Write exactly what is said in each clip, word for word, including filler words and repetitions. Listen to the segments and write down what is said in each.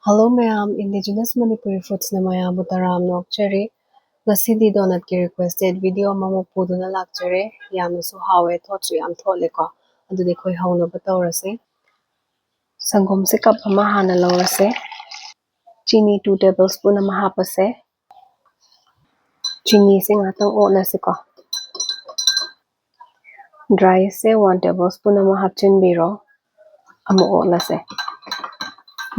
Hello ꯃꯌꯥꯝ, Indigenous Manipuri Foodsꯅ ꯃꯌꯥꯝꯕꯨ ꯇꯔꯥꯝꯅ ꯑꯣꯛꯆꯔꯤ꯫ ꯉꯁꯤꯗꯤ ꯗꯣꯅꯠꯀꯤ requested video ꯑꯃꯃꯨꯛ ꯄꯨꯗꯨꯅ ꯂꯥꯛꯆꯔꯦ꯫ ꯌꯥꯝꯅꯁꯨ ꯍꯥꯎꯋꯦ, ꯊꯣꯠꯁꯨ ꯌꯥꯝ ꯊꯣꯠꯂꯦꯀꯣ꯫ ꯑꯗꯨꯗꯤ ꯑꯩꯈꯣꯏ ꯍꯧꯅꯕ ꯇꯧꯔꯁꯦ꯫ ꯁꯪꯒꯣꯝꯁꯦ cup ꯑꯃ ꯍꯥꯟꯅ ꯂꯧꯔꯁꯦ꯫ ꯆꯤꯅꯤ two tablespoon ꯑꯃ ꯍꯥꯞꯄꯁꯦ꯫ ꯆꯤꯅꯤꯁꯦ ꯉꯥꯛꯇꯪ ꯑꯣꯠꯂꯁꯤꯀꯣ꯫ Dry yeastꯁꯦ one tablespoon ꯑꯃ ꯍꯥꯞꯆꯤꯟꯕꯤꯔꯣ꯫ ꯑꯃꯨꯛ ꯑꯣꯠꯂꯁꯦ꯫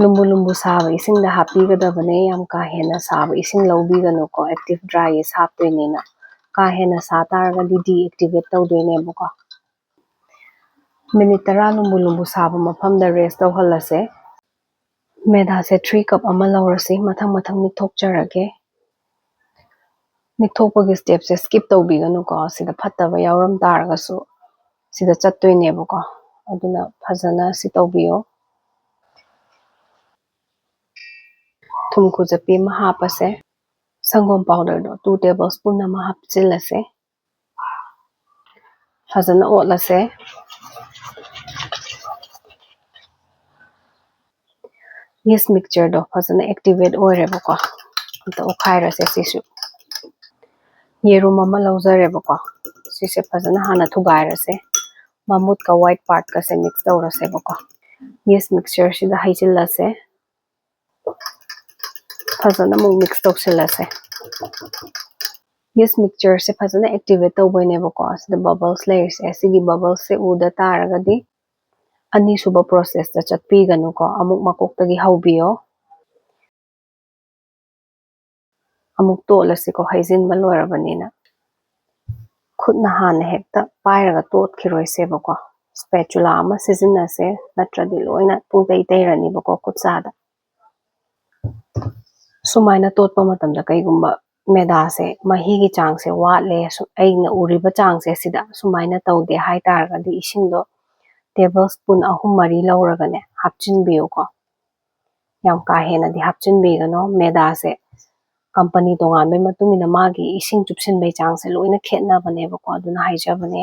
ꯂꯨꯝꯕꯨ ꯂꯨꯝꯕꯨ ꯁꯥꯕ ꯏꯁꯤꯡꯗ ꯍꯥꯞꯄꯤꯒꯗꯕꯅꯦ, ꯌꯥꯝ ꯀꯥ ꯍꯦꯟꯅ ꯁꯥꯕ ꯏꯁꯤꯡ ꯂꯧꯕꯤꯒꯅꯨꯀꯣ, active dry yeast ꯍꯥꯞꯇꯣꯏꯅꯤꯅ꯫ ꯀꯥ ꯍꯦꯟꯅ ꯁꯥ ꯇꯥꯔꯒꯗꯤ deactivate ꯇꯧꯗꯣꯏꯅꯦꯕꯀꯣ꯫ Minute ꯇꯔꯥ ꯂꯨꯝꯕꯨ ꯂꯨꯝꯕꯨ ꯁꯥꯕ ꯃꯐꯝꯗ rest ꯇꯧꯍꯜꯂꯁꯦ꯫ ꯃꯦꯗꯥꯁꯦ three cup ꯑꯃ ꯂꯧꯔꯁꯤ, ꯃꯊꯪ ꯃꯊꯪ ꯅꯤꯛꯊꯣꯛꯆꯔꯒꯦ꯫ ꯅꯤꯛꯊꯣꯛꯄꯒꯤ stepꯁꯦ skip ꯇꯧꯕꯤꯒꯅꯨꯀꯣ, ꯁꯤꯗ ꯐꯠꯇꯕ ꯌꯥꯎꯔꯝ ꯇꯥꯔꯒꯁꯨ ꯁꯤꯗ ꯆꯠꯇꯣꯏꯅꯦꯕꯀꯣ, ꯑꯗꯨꯅ ꯐꯖꯅ ꯁꯤ ꯇꯧꯕꯤꯌꯣ꯫ ꯊꯨꯝ ꯈꯨꯖꯞꯄꯤ ꯑꯃ ꯍꯥꯞꯄꯁꯦ꯫ ꯁꯪꯒꯣꯝ powderꯗꯣ two tablespoon ꯑꯃ ꯍꯥꯞꯆꯤꯜꯂꯁꯦ꯫ ꯐꯖꯅ ꯑꯣꯠꯂꯁꯦ꯫ Yeast mixtureꯗꯣ ꯐꯖꯅ activate ꯑꯣꯏꯔꯦꯕꯀꯣ꯫ ꯑꯝꯇ ꯑꯣꯠꯈꯥꯏꯔꯁꯦ ꯁꯤꯁꯨ꯫ ꯌꯦꯔꯨꯝ ꯑꯃ ꯂꯧꯖꯔꯦꯕꯀꯣ꯫ ꯁꯤꯁꯦ ꯐꯖꯅ ꯍꯥꯟꯅ ꯊꯨꯒꯥꯏꯔꯁꯦ꯫ ꯃꯃꯨꯠꯀ white partꯀꯁꯦ mix ꯇꯧꯔꯁꯦꯕꯀꯣ꯫ Yeast mixtureꯁꯤꯗ ꯍꯩꯖꯤꯜꯂꯁꯦ꯫ ꯐꯖꯅ ꯑꯃꯨꯛ mix ꯇꯧꯁꯤꯜꯂꯁꯦ꯫ Yeast mixtureꯁꯦ ꯐꯖꯅ activate ꯇꯧꯕꯩꯅꯦꯕꯀꯣ, ꯑꯁꯤꯗ bubbles ꯂꯩꯔꯤꯁꯦ꯫ ꯑꯁꯤꯒꯤ bubblesꯁꯦ ꯎꯗ ꯇꯥꯔꯒꯗꯤ ꯑꯅꯤꯁꯨꯕ processꯇ ꯆꯠꯄꯤꯒꯅꯨꯀꯣ, ꯑꯃꯨꯛ ꯃꯀꯣꯛꯇꯒꯤ ꯍꯧꯕꯤꯌꯣ꯫ ꯑꯃꯨꯛ ꯇꯣꯠꯂꯁꯤꯀꯣ, ꯍꯩꯖꯤꯟꯕ ꯂꯣꯏꯔꯕꯅꯤꯅ꯫ ꯈꯨꯠꯅ ꯍꯥꯟꯅ ꯍꯦꯛꯇ ꯄꯥꯏꯔꯒ ꯇꯣꯠꯈꯤꯔꯣꯏꯁꯦꯕꯀꯣ꯫ Spatula ꯑꯃ ꯁꯤꯖꯤꯟꯅꯁꯦ, ꯅꯠꯇ꯭ꯔꯗꯤ ꯂꯣꯏꯅ ꯄꯨꯡꯇꯩ ꯇꯩꯔꯅꯤꯕꯀꯣ ꯈꯨꯠꯁꯥꯗ꯫ ꯁꯨꯃꯥꯏꯅ ꯇꯣꯠꯄ ꯃꯇꯝꯗ ꯀꯩꯒꯨꯝꯕ ꯃꯦꯗꯥꯁꯦ ꯃꯍꯤꯒꯤ ꯆꯥꯡꯁꯦ ꯋꯥꯠꯂꯦ, ꯁꯨ-, ꯑꯩꯅ ꯎꯔꯤꯕ ꯆꯥꯡꯁꯦ ꯁꯤꯗ ꯁꯨꯃꯥꯏꯅ ꯇꯧꯗꯦ ꯍꯥꯏ ꯇꯥꯔꯒꯗꯤ ꯏꯁꯤꯡꯗꯣ tablespoon ꯑꯍꯨꯝ ꯃꯔꯤ ꯂꯧꯔꯒꯅꯦ ꯍꯥꯞꯆꯤꯟꯕꯤꯌꯨꯀꯣ꯫ ꯌꯥꯝ ꯀꯥ ꯍꯦꯟꯅꯗꯤ ꯍꯥꯞꯆꯤꯟꯕꯤꯒꯅꯣ꯫ ꯃꯦꯗꯥꯁꯦ company ꯇꯣꯉꯥꯟꯕꯒꯤ ꯃꯇꯨꯡ ꯏꯟꯅ ꯃꯥꯒꯤ ꯏꯁꯤꯡ ꯆꯨꯞꯁꯤꯟꯕꯒꯤ ꯆꯥꯡꯁꯦ ꯂꯣꯏꯅ ꯈꯦꯠꯅꯕꯅꯦꯕꯀꯣ, ꯑꯗꯨꯅ ꯍꯥꯏꯖꯕꯅꯦ꯫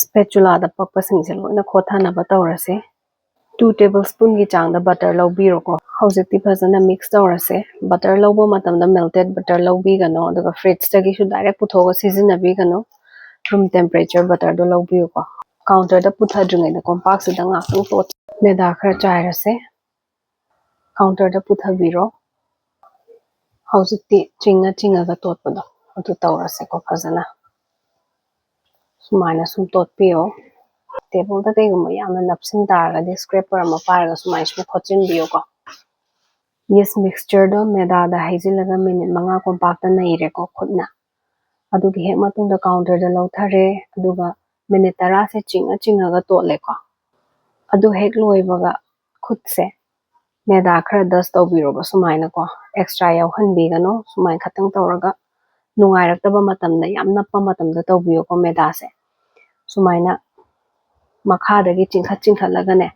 Spatulaꯗ ꯄꯛꯄꯁꯤꯡꯁꯦ ꯂꯣꯏꯅ ꯈꯣꯠꯊꯅꯕ ꯇꯧꯔꯁꯦ꯫ Two tablespoonꯒꯤ ꯆꯥꯡꯗ butter ꯂꯧꯕꯤꯔꯣꯀꯣ꯫ ꯍꯧꯖꯤꯛꯇꯤ ꯐꯖꯅ mix ꯇꯧꯔꯁꯦ꯫ Butter ꯂꯧꯕ ꯃꯇꯝꯗ melted butter ꯂꯧꯕꯤꯒꯅꯣ, ꯑꯗꯨꯒ fridgeꯇꯒꯤꯁꯨ direct ꯄꯨꯊꯣꯛꯑꯒ ꯁꯤꯖꯤꯟꯅꯕꯤꯒꯅꯨ꯫ Room temperature butterꯗꯣ ꯂꯧꯕꯤꯌꯨꯀꯣ꯫ Counterꯗ ꯄꯨꯊꯗ꯭ꯔꯤꯉꯩꯗ ꯀꯣꯝꯄꯥꯛꯁꯤꯗ ꯉꯥꯛꯇꯪ ꯇꯣꯠ꯫ ꯃꯦꯗꯥ ꯈꯔ ꯆꯥꯏꯔꯁꯦ꯫ Counterꯗ ꯄꯨꯊꯕꯤꯔꯣ꯫ ꯍꯧꯖꯤꯛꯇꯤ ꯆꯤꯡꯉ ꯆꯤꯡꯉꯒ ꯇꯣꯠꯄꯗꯣ ꯑꯗꯨ ꯇꯧꯔꯁꯦꯀꯣ ꯐꯖꯅ꯫ ꯁꯨꯃꯥꯏꯅ ꯁꯨꯝ ꯇꯣꯠꯄꯤꯌꯣ꯫ Tableꯗ ꯀꯩꯒꯨꯝꯕ ꯌꯥꯝꯅ ꯅꯞꯁꯤꯟ ꯇꯥꯔꯒꯗꯤ scraper ꯑꯃ ꯄꯥꯏꯔꯒ ꯁꯨꯃꯥꯏꯅ ꯁꯨꯝ ꯈꯣꯠꯆꯤꯟꯕꯤꯌꯨꯀꯣ꯫ Yeast mixtureꯗꯣ ꯃꯦꯗꯥꯗ ꯍꯩꯖꯤꯜꯂꯒ minute ꯃꯉꯥ ꯀꯣꯝꯄꯥꯛꯇ ꯅꯩꯔꯦꯀꯣ ꯈꯨꯠꯅ꯫ ꯑꯗꯨꯒꯤ ꯍꯦꯛ ꯃꯇꯨꯡꯗ counterꯗ ꯂꯧꯊꯔꯦ, ꯑꯗꯨꯒ minute ꯇꯔꯥꯁꯦ ꯆꯤꯡꯉ ꯆꯤꯡꯉꯒ ꯇꯣꯠꯂꯦꯀꯣ꯫ ꯑꯗꯨ ꯍꯦꯛ ꯂꯣꯏꯕꯒ ꯈꯨꯠꯁꯦ ꯃꯦꯗꯥ ꯈꯔ dust ꯇꯧꯕꯤꯔꯣꯕ ꯁꯨꯃꯥꯏꯅꯀꯣ, extra ꯌꯥꯎꯍꯟꯕꯤꯒꯅꯣ꯫ ꯁꯨꯃꯥꯏꯅ ꯈꯛꯇꯪ ꯇꯧꯔꯒ ꯅꯨꯡꯉꯥꯏꯔꯛꯇꯕ ꯃꯇꯝꯗ, ꯌꯥꯝ ꯅꯞꯄ ꯃꯇꯝꯗ ꯇꯧꯕꯤꯌꯨꯀꯣ ꯃꯦꯗꯥꯁꯦ꯫ ꯁꯨꯃꯥꯏꯅ ꯃꯈꯥꯗꯒꯤ ꯆꯤꯡꯈꯠ ꯆꯤꯡꯈꯠꯂꯒꯅꯦ,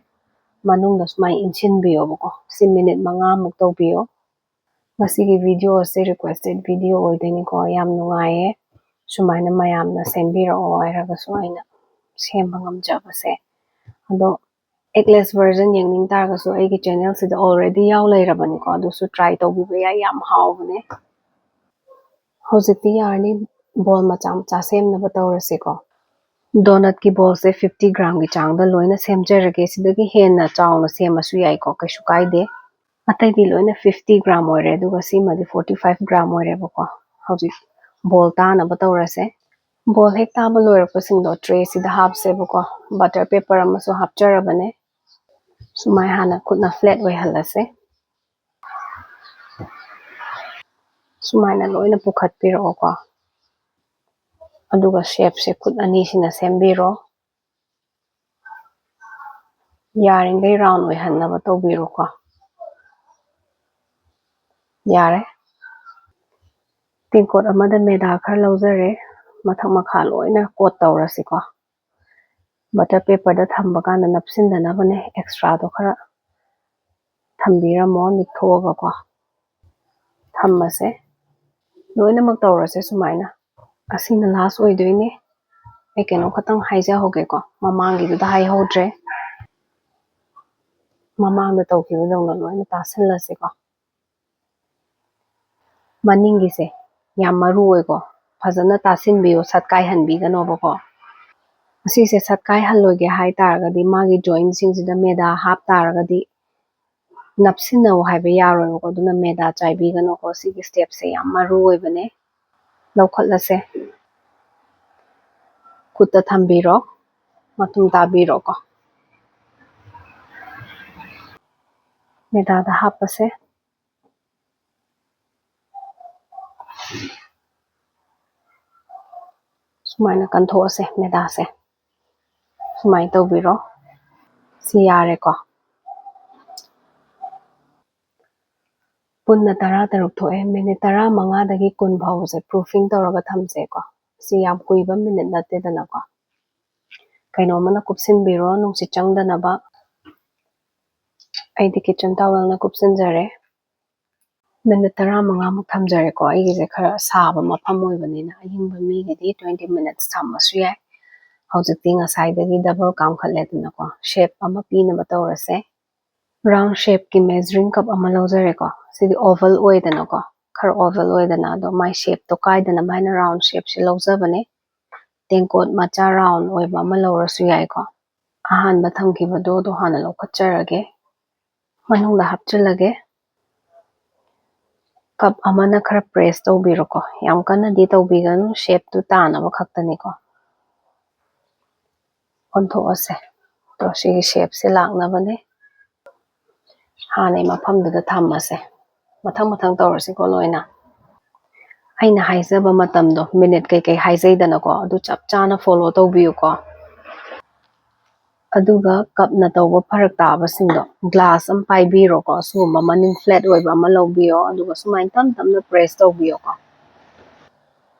ꯃꯅꯨꯡꯗ ꯁꯨꯃꯥꯏꯅ ꯏꯟꯁꯤꯟꯕꯤꯌꯣꯕꯀꯣ꯫ ꯁꯤ minute ꯃꯉꯥꯃꯨꯛ ꯇꯧꯕꯤꯌꯣ꯫ ꯉꯁꯤꯒꯤ video ꯑꯁꯦ requested video ꯑꯣꯏꯗꯣꯏꯅꯤꯀꯣ꯫ ꯌꯥꯝ ꯅꯨꯡꯉꯥꯏꯌꯦ꯫ ꯁꯨꯃꯥꯏꯅ ꯃꯌꯥꯝꯅ ꯁꯦꯝꯕꯤꯔꯛꯑꯣ ꯍꯥꯏꯔꯒꯁꯨ ꯑꯩꯅ ꯁꯦꯝꯕ ꯉꯝꯖꯕꯁꯦ꯫ ꯑꯗꯣ eggless version ꯌꯦꯡꯅꯤꯡ ꯇꯥꯔꯒꯁꯨ ꯑꯩꯒꯤ channelꯁꯤꯗ already ꯌꯥꯎ ꯂꯩꯔꯕꯅꯤꯀꯣ꯫ ꯑꯗꯨꯁꯨ try ꯇꯧꯕꯤꯕ ꯌꯥꯏ, ꯌꯥꯝ ꯍꯥꯎꯕꯅꯦ꯫ ꯍꯧꯖꯤꯛꯇꯤ ꯌꯥꯔꯅꯤ, bowl ꯃꯆꯥ ꯃꯆꯥ ꯁꯦꯝꯅꯕ ꯇꯧꯔꯁꯤꯀꯣ꯫ Donutꯀꯤ bowlꯁꯦ fifty gramꯒꯤ ꯆꯥꯡꯗ ꯂꯣꯏꯅ ꯁꯦꯝꯖꯔꯒꯦ꯫ ꯁꯤꯗꯒꯤ ꯍꯦꯟꯅ ꯆꯥꯎꯅ ꯁꯦꯝꯃꯁꯨ ꯌꯥꯏꯀꯣ, ꯀꯩꯁꯨ ꯀꯥꯏꯗꯦ꯫ ꯑꯇꯩꯗꯤ ꯂꯣꯏꯅ fifty gram ꯑꯣꯏꯔꯦ, ꯑꯗꯨꯒ ꯁꯤꯃꯗꯤ forty five gram ꯑꯣꯏꯔꯦꯕꯀꯣ꯫ ꯍꯧꯖꯤꯛ bowl ꯇꯥꯅꯕ ꯇꯧꯔꯁꯦ꯫ Bowl ꯍꯦꯛ ꯇꯥꯕ ꯂꯣꯏꯔꯛꯄꯁꯤꯡꯗꯣ trayꯁꯤꯗ ꯍꯥꯞꯁꯦꯕꯀꯣ꯫ Butter paper ꯑꯃꯁꯨ ꯍꯥꯞꯆꯔꯕꯅꯦ꯫ ꯁꯨꯃꯥꯏ ꯍꯥꯟꯅ ꯈꯨꯠꯅ flat ꯑꯣꯏꯍꯜꯂꯁꯦ꯫ ꯁꯨꯃꯥꯏꯅ ꯂꯣꯏꯅ ꯄꯨꯈꯠꯄꯤꯔꯛꯑꯣꯀꯣ꯫ ꯑꯗꯨꯒ shapeꯁꯦ ꯈꯨꯠ ꯑꯅꯤꯁꯤꯅ ꯁꯦꯝꯕꯤꯔꯣ꯫ ꯌꯥꯔꯤꯈꯩ round ꯑꯣꯏꯍꯟꯅꯕ ꯇꯧꯕꯤꯔꯣꯀꯣ꯫ ꯌꯥꯔꯦ꯫ ꯇꯦꯡꯀꯣꯠ ꯑꯃꯗ ꯃꯦꯗꯥ ꯈꯔ ꯂꯧꯖꯔꯦ꯫ ꯃꯊꯛ ꯃꯈꯥ ꯂꯣꯏꯅ coat ꯇꯧꯔꯁꯤꯀꯣ꯫ Butter paperꯗ ꯊꯝꯕ ꯀꯥꯟꯗ ꯅꯞꯁꯤꯟꯗꯅꯕꯅꯦ, extraꯗꯣ ꯈꯔ ꯊꯝꯕꯤꯔꯝꯃꯣ ꯅꯤꯛꯊꯣꯛꯑꯒꯀꯣ꯫ ꯊꯝꯃꯁꯦ꯫ ꯂꯣꯏꯅꯃꯛ ꯇꯧꯔꯁꯦ ꯁꯨꯃꯥꯏꯅ꯫ ꯑꯁꯤꯅ last ꯑꯣꯏꯗꯣꯏꯅꯦ꯫ ꯑꯩ ꯀꯩꯅꯣ ꯈꯛꯇꯪ ꯍꯥꯏꯖꯍꯧꯒꯦꯀꯣ, ꯃꯃꯥꯡꯒꯤꯗꯨꯗ ꯍꯥꯏꯍꯧꯗ꯭ꯔꯦ꯫ ꯃꯃꯥꯡꯗ ꯇꯧꯈꯤꯕꯗꯧꯅ ꯂꯣꯏꯅ ꯇꯥꯁꯤꯜꯂꯁꯤꯀꯣ꯫ ꯃꯅꯤꯡꯒꯤꯁꯦ ꯌꯥꯝ ꯃꯔꯨ ꯑꯣꯏꯀꯣ, ꯐꯖꯅ ꯇꯥꯁꯤꯟꯕꯤꯌꯨ, ꯁꯠꯀꯥꯏꯍꯟꯕꯤꯒꯅꯣꯕꯀꯣ꯫ ꯑꯁꯤꯁꯦ ꯁꯠꯀꯥꯏꯍꯜꯂꯣꯏꯒꯦ ꯍꯥꯏ ꯇꯥꯔꯒꯗꯤ ꯃꯥꯒꯤ ꯖꯣꯏꯟꯁꯤꯡꯁꯤꯗ ꯃꯦꯗꯥ ꯍꯥꯞ ꯇꯥꯔꯒꯗꯤ ꯅꯞꯁꯤꯟꯅꯧ ꯍꯥꯏꯕ ꯌꯥꯔꯣꯏꯕꯀꯣ꯫ ꯑꯗꯨꯅ ꯃꯦꯗꯥ ꯆꯥꯏꯕꯤꯒꯅꯨꯀꯣ꯫ ꯁꯤꯒꯤ ꯁ꯭ꯇꯦꯞꯁꯦ ꯌꯥꯝ ꯃꯔꯨ ꯑꯣꯏꯕꯅꯦ꯫ ꯂꯧꯈꯠꯂꯁꯦ꯫ ꯈꯨꯠꯇ ꯊꯝꯕꯤꯔꯣ꯫ ꯃꯇꯨꯝ ꯇꯥꯕꯤꯔꯣꯀꯣ꯫ ꯃꯦꯗꯥꯗ ꯍꯥꯞꯄꯁꯦ꯫ ꯁꯨꯃꯥꯏꯅ ꯀꯟꯊꯣꯛꯑꯁꯦ ꯃꯦꯗꯥꯁꯦ꯫ ꯁꯨꯃꯥꯏꯅ ꯇꯧꯕꯤꯔꯣ꯫ ꯁꯤ ꯌꯥꯔꯦꯀꯣ꯫ ꯄꯨꯟꯅ ꯇꯔꯥ ꯇꯔꯨꯛ ꯊꯣꯛꯑꯦ꯫ ꯃꯤꯅꯤꯠ ꯇꯔꯥꯃꯉꯥꯗꯒꯤ ꯀꯨꯟ ꯐꯥꯎꯕꯁꯦ ꯄ꯭ꯔꯨꯐꯤꯡ ꯇꯧꯔꯒ ꯊꯝꯁꯦꯀꯣ꯫ ꯁꯤ ꯌꯥꯝ ꯀꯨꯏꯕ ꯃꯤꯅꯤꯠ ꯅꯠꯇꯦꯗꯅꯀꯣ꯫ ꯀꯩꯅꯣꯝꯃꯅ ꯀꯨꯞꯁꯤꯟꯕꯤꯔꯣ ꯅꯨꯡꯁꯤꯠ ꯆꯪꯗꯅꯕ꯫ ꯑꯩꯗꯤ ꯀꯤꯠꯆꯟ ꯇꯥꯋꯦꯜꯅ ꯀꯨꯞꯁꯤꯟꯖꯔꯦ꯫ ꯃꯤꯅꯤꯠ ꯇꯔꯥꯃꯉꯥꯃꯨꯛ ꯊꯝꯖꯔꯦꯀꯣ꯫ ꯑꯩꯒꯤꯁꯦ ꯈꯔ ꯁꯥꯕ ꯃꯐꯝ ꯑꯣꯏꯕꯅꯤꯅ ꯑꯌꯤꯡꯕ ꯃꯤꯒꯤꯗꯤ twenty minutes ꯊꯝꯃꯁꯨ ꯌꯥꯏ꯫ ꯍꯧꯖꯤꯛꯇꯤ ꯉꯁꯥꯏꯗꯒꯤ ꯗꯕꯜ ꯀꯥꯝꯈꯠꯂꯦꯗꯅꯀꯣ꯫ ꯁꯦꯞ ꯑꯃ ꯄꯤꯅꯕ ꯇꯧꯔꯁꯦ꯫ ꯔꯥꯎꯟ ꯁꯦꯞꯀꯤ ꯃꯦꯖꯔꯤꯡ ꯀꯞ ꯑꯃ ꯂꯧꯖꯔꯦꯀꯣ꯫ ꯁꯤꯗꯤ ꯑꯣꯚꯜ ꯑꯣꯏꯗꯅꯀꯣ꯫ ꯈꯔ ꯑꯣꯚꯜ ꯑꯣꯏꯗꯅ, ꯑꯗꯣ ꯃꯥꯏ ꯁꯦꯞꯇꯣ ꯀꯥꯏꯗꯅꯕ ꯍꯥꯏꯅ ꯔꯥꯎꯟ ꯁꯦꯞꯁꯦ ꯂꯧꯖꯕꯅꯦ꯫ ꯇꯦꯡꯀꯣꯠ ꯃꯆꯥ ꯔꯥꯎꯟ ꯑꯣꯏꯕ ꯑꯃ ꯂꯧꯔꯁꯨ ꯌꯥꯏꯀꯣ꯫ ꯑꯍꯥꯟꯕ ꯊꯝꯈꯤꯕꯗꯣ ꯑꯗꯨ ꯍꯥꯟꯅ ꯂꯧꯈꯠꯆꯔꯒꯦ꯫ ꯃꯅꯨꯡꯗ ꯍꯥꯞꯆꯤꯜꯂꯒꯦ꯫ ꯀꯞ ꯑꯃꯅ ꯈꯔ ꯄ꯭ꯔꯦꯁ ꯇꯧꯕꯤꯔꯣꯀꯣ꯫ ꯌꯥꯝ ꯀꯟꯅꯗꯤ ꯇꯧꯕꯤꯒꯅꯨ, ꯁꯦꯞꯇꯨ ꯇꯥꯅꯕ ꯈꯛꯇꯅꯤꯀꯣ꯫ ꯑꯣꯟꯊꯣꯛꯑꯁꯦ꯫ ꯑꯗꯣ ꯁꯤꯒꯤ ꯁꯦꯞꯁꯦ ꯂꯥꯛꯅꯕꯅꯦ꯫ ꯍꯥꯟꯅꯩ ꯃꯐꯝꯗꯨꯗ ꯊꯝꯃꯁꯦ꯫ ꯃꯊꯪ ꯃꯊꯪ ꯇꯧꯔꯁꯤꯀꯣ ꯂꯣꯏꯅ꯫ ꯑꯩꯅ ꯍꯥꯏꯖꯕ ꯃꯇꯝꯗꯣ, ꯃꯤꯅꯤꯠ ꯀꯩꯀꯩ ꯍꯥꯏꯖꯩꯗꯅꯀꯣ, ꯑꯗꯨ ꯆꯞ ꯆꯥꯅ ꯐꯣꯂꯣ ꯇꯧꯕꯤꯌꯨꯀꯣ꯫ ꯑꯗꯨꯒ ꯀꯞꯅ ꯇꯧꯕ ꯐꯔꯛ ꯇꯥꯕꯁꯤꯡꯗꯣ, ꯒ꯭ꯂꯥꯁ ꯑꯃ ꯄꯥꯏꯕꯤꯔꯣꯀꯣ, ꯑꯁꯤꯒꯨꯝꯕ ꯃꯅꯤꯡ ꯐ꯭ꯂꯦꯠ ꯑꯣꯏꯕ ꯑꯃ ꯂꯧꯕꯤꯌꯣ, ꯑꯗꯨꯒ ꯁꯨꯃꯥꯏꯅ ꯇꯞ ꯇꯞꯅ ꯄ꯭ꯔꯦꯁ ꯇꯧꯕꯤꯌꯣꯀꯣ꯫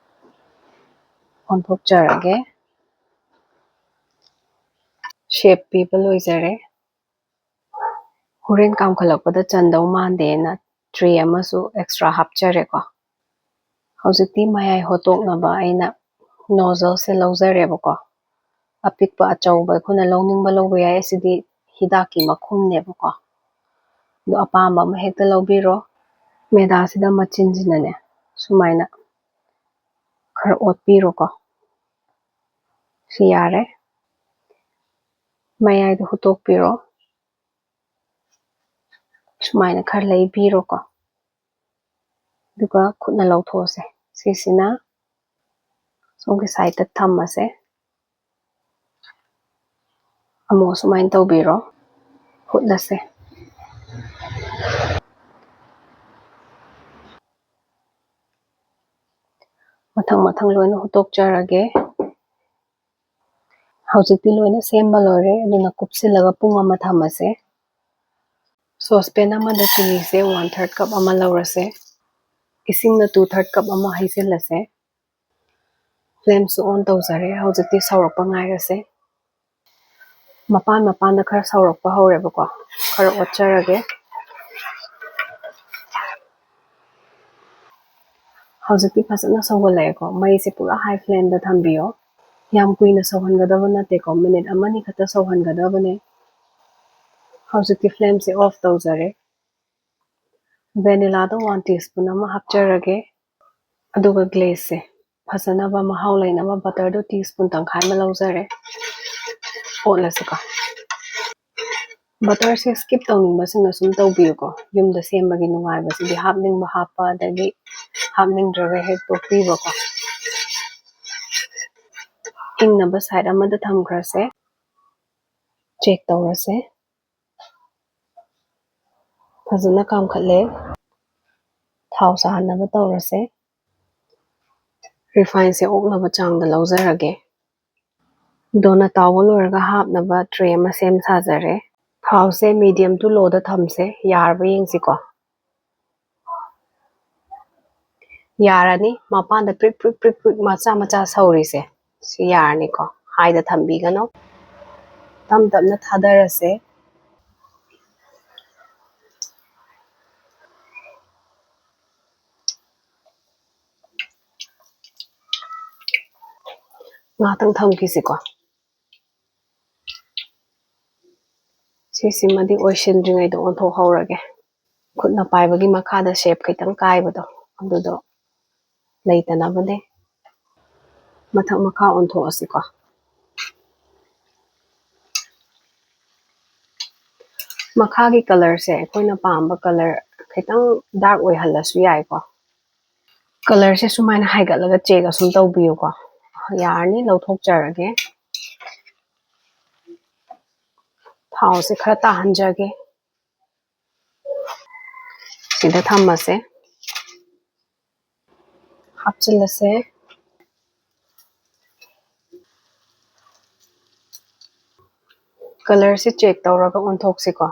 ꯑꯣꯟꯊꯣꯛꯆꯔꯒꯦ꯫ ꯁꯦꯞ ꯄꯤꯕ ꯂꯣꯏꯖꯔꯦ꯫ ꯍꯣꯔꯦꯟ ꯀꯥꯝꯈꯠꯂꯛꯄꯗ ꯆꯟꯗꯧ ꯃꯥꯟꯗꯦꯅ ꯇ꯭ꯔꯦ ꯑꯃꯁꯨ ꯑꯦꯛꯁꯇ꯭ꯔꯥ ꯍꯥꯞꯆꯔꯦꯀꯣ꯫ ꯍꯧꯖꯤꯛꯇꯤ ꯃꯌꯥꯏ ꯍꯣꯠꯇꯣꯛꯅꯕ ꯑꯩꯅ ꯅꯣꯖꯜꯁꯦ ꯂꯧꯖꯔꯦꯕꯀꯣ꯫ ꯑꯄꯤꯛꯄ ꯑꯆꯧꯕ ꯑꯩꯈꯣꯏꯅ ꯂꯧꯅꯤꯡꯕ ꯂꯧꯕ ꯌꯥꯏ꯫ ꯑꯁꯤꯗꯤ ꯍꯤꯗꯥꯛꯀꯤ ꯃꯈꯨꯝꯅꯦꯕꯀꯣ꯫ ꯑꯗꯣ ꯑꯄꯥꯝꯕ ꯑꯃ ꯍꯦꯛꯇ ꯂꯧꯕꯤꯔꯣ꯫ ꯃꯦꯗꯥꯁꯤꯗ ꯃꯆꯤꯟꯁꯤꯅꯅꯦ ꯁꯨꯃꯥꯏꯅ ꯈꯔ ꯑꯣꯠꯄꯤꯔꯣꯀꯣ꯫ ꯁꯤ ꯌꯥꯔꯦ꯫ ꯃꯌꯥꯏꯗ ꯍꯨꯠꯇꯣꯛꯄꯤꯔꯣ꯫ ꯁꯨꯃꯥꯏꯅ ꯈꯔ ꯂꯩꯕꯤꯔꯣꯀꯣ꯫ ꯑꯗꯨꯒ ꯈꯨꯠꯅ ꯂꯧꯊꯣꯛꯑꯁꯦ꯫ ꯁꯤꯁꯤꯅ ꯁꯣꯝꯒꯤ ꯁꯥꯏꯗꯇ ꯊꯝꯃꯁꯦ꯫ ꯑꯃꯨꯛ ꯁꯨꯃꯥꯏꯅ ꯇꯧꯕꯤꯔꯣ꯫ ꯍꯨꯠꯂꯁꯦ꯫ ꯃꯊꯪ ꯃꯊꯪ ꯂꯣꯏꯅ ꯍꯨꯠꯇꯣꯛꯆꯔꯒꯦ꯫ ꯍꯧꯖꯤꯛꯇꯤ ꯂꯣꯏꯅ ꯁꯦꯝꯕ ꯂꯣꯏꯔꯦ, ꯑꯗꯨꯅ ꯀꯨꯞꯁꯤꯜꯂꯒ ꯄꯨꯡ ꯑꯃ ꯊꯝꯃꯁꯦ꯫ ꯁꯣꯁꯄꯦꯟ ꯑꯃꯗ ꯆꯤꯅꯤꯁꯦ ꯋꯥꯟ ꯊꯥꯔꯠ ꯀꯞ ꯑꯃ ꯂꯧꯔꯁꯦ꯫ ꯏꯁꯤꯡꯅ ꯇꯨ ꯊꯥꯔꯠ ꯀꯞ ꯑꯃ ꯍꯩꯖꯤꯜꯂꯁꯦ꯫ ꯐ꯭ꯂꯦꯝꯁꯨ ꯑꯣꯟ ꯇꯧꯖꯔꯦ꯫ ꯍꯧꯖꯤꯛꯇꯤ ꯁꯧꯔꯛꯄ ꯉꯥꯏꯔꯁꯦ꯫ ꯃꯄꯥꯟ ꯃꯄꯥꯟꯗ ꯈꯔ ꯁꯧꯔꯛꯄ ꯍꯧꯔꯦꯕꯀꯣ꯫ ꯈꯔ ꯑꯣꯠꯆꯔꯒꯦ꯫ ꯍꯧꯖꯤꯛꯇꯤ ꯐꯖꯅ ꯁꯧꯒꯠꯂꯛꯑꯦꯀꯣ꯫ ꯃꯩꯁꯦ ꯄꯨꯔꯥ ꯍꯥꯏ ꯐ꯭ꯂꯦꯝꯗ ꯊꯝꯕꯤꯌꯣ꯫ ꯌꯥꯝ ꯀꯨꯏꯅ ꯁꯧꯍꯟꯒꯗꯕ ꯅꯠꯇꯦꯀꯣ, ꯃꯤꯅꯤꯠ ꯑꯃꯅꯤ ꯈꯛꯇ ꯁꯧꯍꯟꯒꯗꯕꯅꯦ꯫ ꯍꯧꯖꯤꯛꯇꯤ ꯐ꯭ꯂꯦꯝꯁꯦ ꯑꯣꯐ ꯇꯧꯖꯔꯦ꯫ ꯚꯦꯅꯤꯂꯥꯗꯣ ꯋꯥꯟ ꯇꯤꯁꯄꯨꯟ ꯑꯃ ꯍꯥꯞꯆꯔꯒꯦ꯫ ꯑꯗꯨꯒ ꯒ꯭ꯂꯦꯁꯁꯦ ꯐꯖꯅꯕ ꯃꯍꯥꯎ ꯂꯩꯅꯕ ꯕꯇꯔꯗꯣ ꯇꯤꯁꯄꯨꯟ ꯇꯪꯈꯥꯏ ꯑꯃ ꯂꯧꯖꯔꯦ꯫ ꯑꯣꯠꯂꯁꯤꯀꯣ꯫ ꯕꯇꯔꯁꯦ ꯁ꯭ꯀꯤꯞ ꯇꯧꯅꯤꯡꯕꯁꯤꯡꯅ ꯁꯨꯝ ꯇꯧꯕꯤꯌꯨꯀꯣ꯫ ꯌꯨꯝꯗ ꯁꯦꯝꯕꯒꯤ ꯅꯨꯡꯉꯥꯏꯕꯁꯤꯗꯤ ꯍꯥꯞꯅꯤꯡꯕ ꯍꯥꯞꯄ, ꯑꯗꯒꯤ ꯍꯥꯞꯅꯤꯡꯗ꯭ꯔꯒ ꯍꯦꯛ ꯇꯣꯛꯄꯤꯕꯀꯣ꯫ ꯏꯪꯅꯕ ꯁꯥꯏꯠ ꯑꯃꯗ ꯊꯝꯈ꯭ꯔꯁꯦ꯫ ꯆꯦꯛ ꯇꯧꯔꯁꯦ꯫ ꯐꯖꯅ ꯀꯥꯝꯈꯠꯂꯦ꯫ ꯊꯥꯎ ꯁꯥꯍꯟꯅꯕ ꯇꯧꯔꯁꯦ꯫ ꯔꯤꯐꯥꯏꯟꯁꯦ ꯑꯣꯛꯅꯕ ꯆꯥꯡꯗ ꯂꯧꯖꯔꯒꯦ꯫ ꯗꯣꯅꯠ ꯇꯥꯎꯕ ꯂꯣꯏꯔꯒ ꯍꯥꯞꯅꯕ ꯇ꯭ꯔꯦ ꯑꯃ ꯁꯦꯝ ꯁꯥꯖꯔꯦ꯫ ꯊꯥꯎꯁꯦ ꯃꯤꯗꯤꯌꯝ ꯇꯨ ꯂꯣꯗ ꯊꯝꯁꯦ, ꯌꯥꯔꯕ ꯌꯦꯡꯁꯤꯀꯣ꯫ ꯌꯥꯔꯅꯤ꯫ ꯃꯄꯥꯟꯗ ꯄ꯭ꯔꯤꯛ ꯄ꯭ꯔꯤꯛ ꯄ꯭ꯔꯤꯛ ꯄ꯭ꯔꯤꯛ ꯃꯆꯥ ꯃꯆꯥ ꯁꯧꯔꯤꯁꯦ, ꯁꯤ ꯌꯥꯔꯅꯤꯀꯣ꯫ ꯍꯥꯏꯗ ꯊꯝꯕꯤꯒꯅꯨ꯫ ꯇꯞ ꯇꯞꯅ ꯊꯥꯗꯔꯁꯦ꯫ ꯉꯥꯏꯍꯥꯛꯇꯪ ꯊꯝꯈꯤꯁꯤꯀꯣ꯫ ꯁꯤꯁꯤꯃꯗꯤ ꯑꯣꯏꯁꯤꯟꯗ꯭ꯔꯤꯉꯩꯗ ꯑꯣꯟꯊꯣꯛꯍꯧꯔꯒꯦ꯫ ꯈꯨꯠꯅ ꯄꯥꯏꯕꯒꯤ ꯃꯈꯥꯗ ꯁꯦꯞ ꯈꯤꯇꯪ ꯀꯥꯏꯕꯗꯣ, ꯑꯗꯨꯗꯣ ꯂꯩꯇꯅꯕꯅꯦ꯫ ꯃꯊꯛ ꯃꯈꯥ ꯑꯣꯟꯊꯣꯛꯑꯁꯤꯀꯣ꯫ ꯃꯈꯥꯒꯤ ꯀꯂꯔꯁꯦ ꯑꯩꯈꯣꯏꯅ ꯄꯥꯝꯕ ꯀꯂꯔ ꯈꯤꯇꯪ ꯗꯥꯔꯛ ꯑꯣꯏꯍꯜꯂꯁꯨ ꯌꯥꯏꯀꯣ꯫ ꯀꯂꯔꯁꯦ ꯁꯨꯃꯥꯏꯅ ꯍꯥꯏꯒꯠꯂꯒ ꯆꯦꯛ ꯑꯁꯨꯝ ꯇꯧꯕꯤꯌꯨꯀꯣ꯫ ꯌꯥꯔꯅꯤ, ꯂꯧꯊꯣꯛꯆꯔꯒꯦ꯫ ꯊꯥꯎꯁꯦ ꯈꯔ ꯇꯥꯍꯟꯖꯒꯦ꯫ ꯁꯤꯗ ꯊꯝꯃꯁꯦ꯫ ꯍꯥꯞꯆꯤꯜꯂꯁꯦ꯫ ꯀꯂꯔꯁꯦ ꯆꯦꯛ ꯇꯧꯔꯒ ꯑꯣꯟꯊꯣꯛꯁꯤꯀꯣ꯫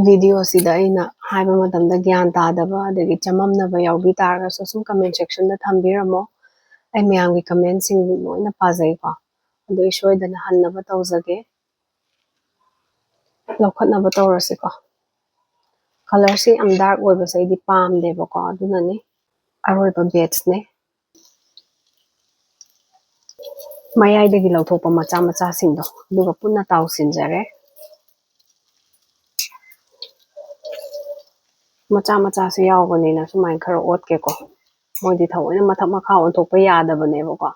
ꯚꯤꯗꯤꯑꯣꯁꯤꯗ ꯑꯩꯅ ꯍꯥꯏꯕ ꯃꯇꯝꯗ ꯒ꯭ꯌꯥꯟ ꯇꯥꯗꯕ ꯑꯗꯒꯤ ꯆꯃꯝꯅꯕ ꯌꯥꯎꯕꯤ ꯇꯥꯔꯒꯁꯨ ꯁꯨꯝ ꯀꯃꯦꯟ ꯁꯦꯛꯁꯟꯗ ꯊꯝꯕꯤꯔꯝꯃꯣ꯫ ꯑꯩ ꯃꯌꯥꯝꯒꯤ ꯀꯃꯦꯟꯁꯤꯡ ꯂꯣꯏꯅ ꯄꯥꯖꯩꯀꯣ꯫ ꯑꯗꯨ ꯑꯩ ꯁꯣꯏꯗꯅ ꯍꯟꯅꯕ ꯇꯧꯖꯒꯦ꯫ ꯂꯧꯈꯠꯅꯕ ꯇꯧꯔꯁꯤꯀꯣ꯫ ꯀꯂꯔꯁꯤ ꯌꯥꯝ ꯗꯥꯔꯛ ꯑꯣꯏꯕꯁꯦ ꯑꯩꯗꯤ ꯄꯥꯝꯗꯦꯕꯀꯣ, ꯑꯗꯨꯅꯅꯤ꯫ ꯑꯔꯣꯏꯕ ꯕꯦꯠꯁꯅꯦ꯫ ꯃꯌꯥꯏꯗꯒꯤ ꯂꯧꯊꯣꯛꯄ ꯃꯆꯥ ꯃꯆꯥꯁꯤꯡꯗꯣ, ꯑꯗꯨꯒ ꯄꯨꯟꯅ ꯇꯥꯎꯁꯤꯟꯖꯔꯦ꯫ ꯃꯆꯥ ꯃꯆꯥꯁꯨ ꯌꯥꯎꯕꯅꯤꯅ ꯁꯨꯃꯥꯏꯅ ꯈꯔ ꯑꯣꯠꯀꯦꯀꯣ꯫ ꯃꯣꯏꯗꯤ ꯊꯑꯣꯏꯅ ꯃꯊꯛ ꯃꯈꯥ ꯑꯣꯟꯊꯣꯛꯄ ꯌꯥꯗꯕꯅꯦꯕꯀꯣ꯫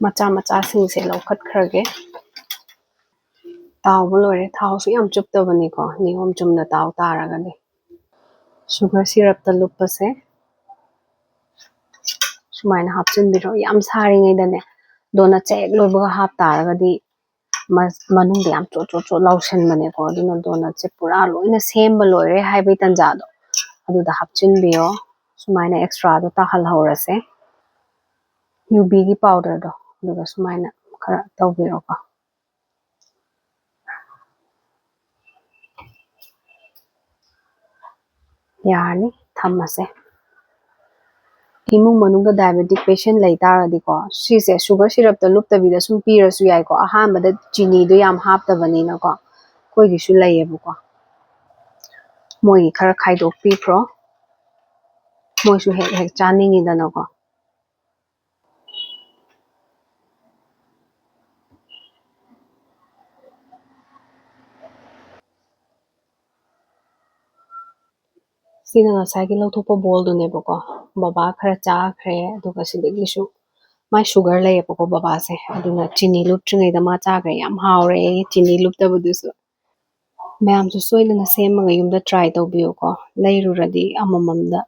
ꯃꯆꯥ ꯃꯆꯥꯁꯤꯡꯁꯦ ꯂꯧꯈꯠꯈ꯭ꯔꯒꯦ꯫ ꯇꯥꯎꯕ ꯂꯣꯏꯔꯦ꯫ ꯊꯥꯎꯁꯨ ꯌꯥꯝ ꯆꯨꯞꯇꯕꯅꯤꯀꯣ, ꯅꯤꯌꯣꯝ ꯆꯨꯝꯅ ꯇꯥꯎ ꯇꯥꯔꯒꯗꯤ꯫ ꯁꯨꯒꯔ ꯁꯤꯔꯞꯇ ꯂꯨꯞꯄꯁꯦ꯫ ꯁꯨꯃꯥꯏꯅ ꯍꯥꯞꯆꯤꯟꯕꯤꯔꯣ꯫ ꯌꯥꯝ ꯁꯥꯔꯤꯉꯩꯗꯅꯦ, ꯗꯣꯅꯠꯁꯦ ꯍꯦꯛ ꯂꯣꯏꯕꯒ ꯍꯥꯞ ꯇꯥꯔꯒꯗꯤ ꯃ-, ꯃꯅꯨꯡꯗ ꯌꯥꯝ ꯆꯣꯠ ꯆꯣꯠ ꯆꯣꯠ ꯂꯥꯎꯁꯟꯕꯅꯦꯀꯣ꯫ ꯑꯗꯨꯅ ꯗꯣꯅꯠꯁꯦ ꯄꯨꯔꯥ ꯂꯣꯏꯅ ꯁꯦꯝꯕ ꯂꯣꯏꯔꯦ ꯍꯥꯏꯕꯒꯤ ꯇꯥꯟꯖꯥꯗꯣ, ꯑꯗꯨꯗ ꯍꯥꯞꯆꯤꯟꯕꯤꯌꯣ꯫ ꯁꯨꯃꯥꯏꯅ ꯑꯦꯛꯁꯇ꯭ꯔꯥꯗꯣ ꯇꯥꯍꯜꯍꯧꯔꯁꯦ꯫ ꯌꯨꯕꯤꯒꯤ ꯄꯥꯎꯗꯔꯗꯣ ꯑꯗꯨꯒ ꯁꯨꯃꯥꯏꯅ ꯈꯔ ꯇꯧꯕꯤꯔꯣꯀꯣ꯫ ꯌꯥꯔꯅꯤ, ꯊꯝꯃꯁꯦ꯫ ꯏꯃꯨꯡ ꯃꯅꯨꯡꯗ ꯗꯥꯏꯕꯦꯇꯤꯛ ꯄꯦꯁꯦꯟ ꯂꯩ ꯇꯥꯔꯒꯗꯤꯀꯣ, ꯁꯤꯁꯦ ꯁꯨꯒꯔ ꯁꯤꯔꯞꯇ ꯂꯨꯞꯇꯕꯤꯗ ꯁꯨꯝ ꯄꯤꯔꯁꯨ ꯌꯥꯏꯀꯣ꯫ ꯑꯍꯥꯟꯕꯗ ꯆꯤꯅꯤꯗꯣ ꯌꯥꯝ ꯍꯥꯞꯇꯕꯅꯤꯅꯀꯣ꯫ ꯑꯩꯈꯣꯏꯒꯤꯁꯨ ꯂꯩꯌꯦꯕꯀꯣ꯫ ꯃꯣꯏꯒꯤ ꯈꯔ ꯈꯥꯏꯗꯣꯛꯄꯤꯈ꯭ꯔꯣ꯫ ꯃꯣꯏꯁꯨ ꯍꯦꯛ ꯍꯦꯛ ꯆꯥꯅꯤꯡꯉꯤꯗꯅꯀꯣ꯫ ꯁꯤꯅ ꯉꯁꯥꯏꯒꯤ ꯂꯧꯊꯣꯛꯄ ꯕꯣꯜꯗꯨꯅꯦꯕꯀꯣ꯫ ꯕꯕꯥ ꯈꯔ ꯆꯥꯈ꯭ꯔꯦ, ꯑꯗꯨꯒ ꯁꯤꯗꯒꯤꯁꯨ ꯃꯥꯏ ꯁꯨꯒꯔ ꯂꯩꯌꯦꯕꯀꯣ ꯕꯕꯥꯁꯦ, ꯑꯗꯨꯅ ꯆꯤꯅꯤ ꯂꯨꯞꯇ꯭ꯔꯤꯉꯩꯗ ꯃꯥ ꯆꯥꯈ꯭ꯔꯦ꯫ ꯌꯥꯝ ꯍꯥꯎꯔꯦ ꯑꯩꯒꯤ ꯆꯤꯅꯤ ꯂꯨꯞꯇꯕꯗꯨꯁꯨ꯫ ꯃꯌꯥꯝꯁꯨ ꯁꯣꯏꯗꯅ ꯁꯦꯝꯃꯒ ꯌꯨꯝꯗ ꯇ꯭ꯔꯥꯏ ꯇꯧꯕꯤꯌꯨꯀꯣ꯫ ꯂꯩꯔꯨꯔꯗꯤ ꯑꯃꯃꯝꯗ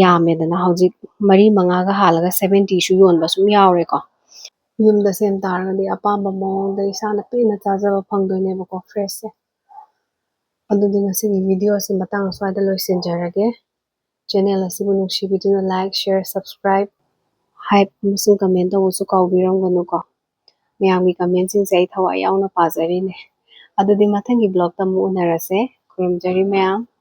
ꯌꯥꯝꯃꯦꯗꯅ, ꯍꯧꯖꯤꯛ ꯃꯔꯤ ꯃꯉꯥꯒ ꯍꯥꯜꯂꯒ ꯁꯚꯦꯟꯇꯤꯁꯨ ꯌꯣꯟꯕ ꯁꯨꯝ ꯌꯥꯎꯔꯦꯀꯣ꯫ ꯌꯨꯝꯗ ꯁꯦꯝ ꯇꯥꯔꯒꯗꯤ ꯑꯄꯥꯝꯕ ꯃꯑꯣꯡꯗ ꯏꯁꯥꯅ ꯄꯦꯟꯅ ꯆꯥꯖꯕ ꯐꯪꯗꯣꯏꯅꯦꯕꯀꯣ, ꯐ꯭ꯔꯦꯁꯁꯦ꯫ ꯑꯗꯨꯗꯤ ꯉꯁꯤꯒꯤ ꯚꯤꯗꯤꯑꯣ ꯑꯁꯤ ꯃꯇꯥꯡ ꯑꯁ꯭ꯋꯥꯏꯗ ꯂꯣꯏꯁꯤꯟꯖꯔꯒꯦ꯫ ꯆꯦꯅꯦꯜ ꯑꯁꯤꯕꯨ ꯅꯨꯡꯁꯤꯕꯤꯗꯨꯅ like, share, subscribe, hype ꯑꯃꯁꯨꯡ comment ꯇꯧꯕꯁꯨ ꯀꯥꯎꯕꯤꯔꯝꯒꯅꯨꯀꯣ꯫ ꯃꯌꯥꯝꯒꯤ commentꯁꯤꯡꯁꯦ ꯑꯩ ꯊꯋꯥꯏ ꯌꯥꯎꯅ ꯄꯥꯖꯔꯤꯅꯦ꯫ ꯑꯗꯨꯗꯤ ꯃꯊꯪꯒꯤ vlogꯇ ꯑꯃꯨꯛ ꯎꯅꯔꯁꯦ꯫ ꯈꯨꯔꯨꯝꯖꯔꯤ ꯃꯌꯥꯝ꯫